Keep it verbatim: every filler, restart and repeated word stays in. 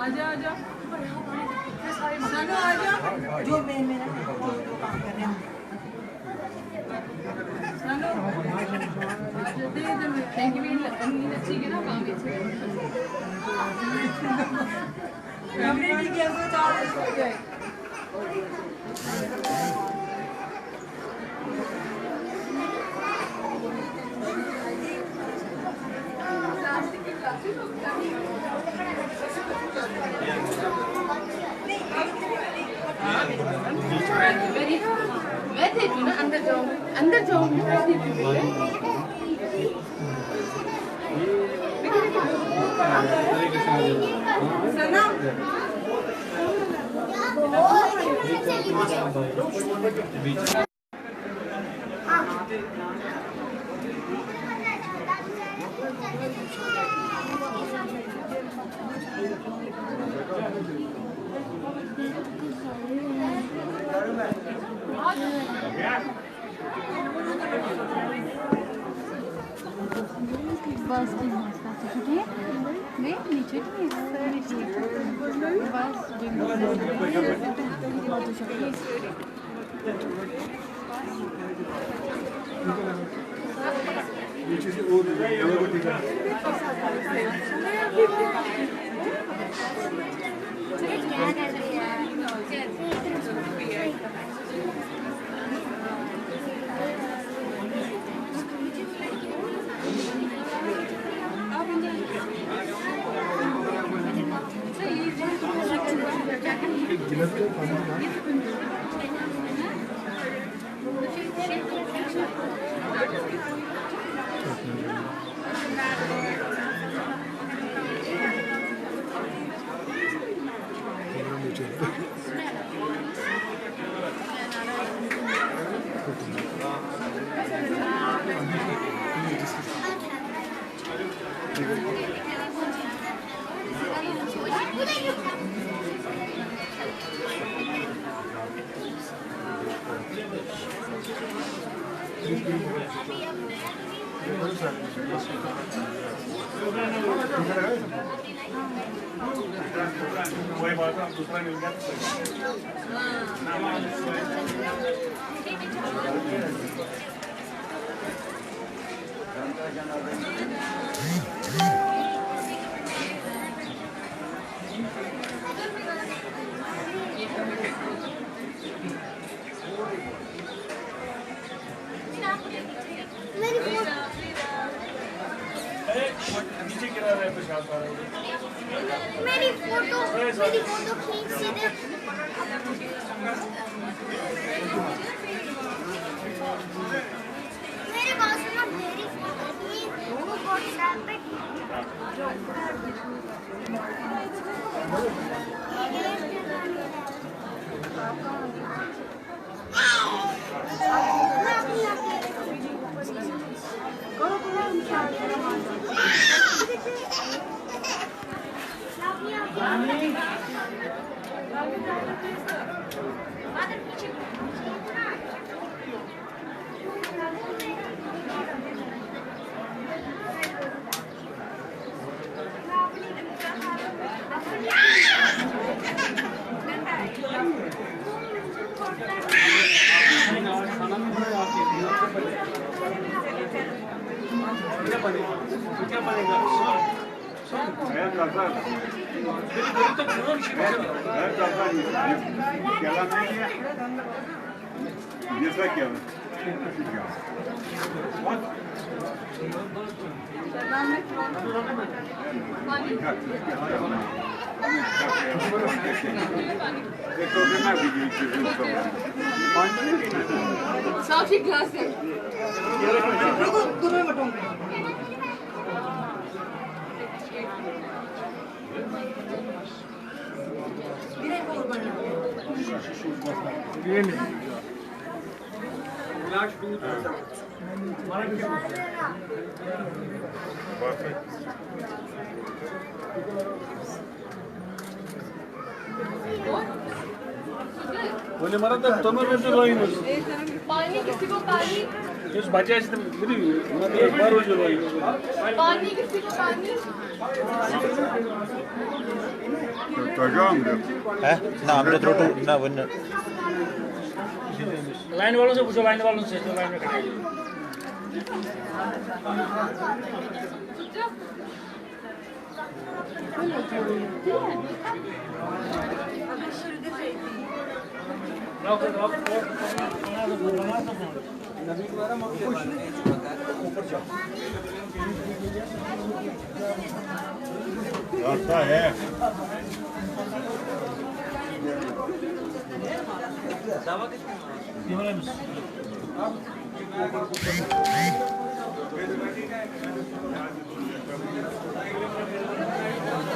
आजा, आजा। सनु, आजा। जो मैं, मेरा, जो, जो काम कर रहे हैं। सनु, आजा, दे, दे, मैं। Thank you, मेरी ल-, नींद अच्छी है ना, काम अच्छी है। कमरे में क्या सोचा, आज सो जाए। मैं देखती हूँ ना, अंदर जाऊँ, अंदर जाऊँ, मैं देखती हूँ। بس کینٛہہ حظ، تَتھ چھُ ٹھیٖک؟ بیٚیہِ یہِ چھُ ٹھیٖک، سٲری ٹھیٖک چھِ۔ بس، بیٚیہِ मेरी फोटो, मेरी फोटो खींच सीधे। मेरे पास ना मेरी फोटो थी, वो WhatsApp पे। Hayat kazar. Hayat kazar. Yalan ne ya? Yasa yalan. صاف چھِ گلاس تہِ۔ ؤلِو مطلب تۄہہِ تِمن منٛز چھِ لٲگۍ مٕژ۔ پانی کسی کو پانی؟ یُس بچہٕ آسہِ تِم ؤلِو مطلب بَرو چھِ لٲگۍ مٕژ۔ پانی کسی کو پانی؟ تۄہہِ چھُوا آمُت؟ ہے نہ امرت روٚٹو نہ وٕنہِ نہٕ۔ لاینہِ والن سۭتۍ وٕچھو، لاینہِ والن سۭتۍ لاینہِ والن۔ रास्ता है।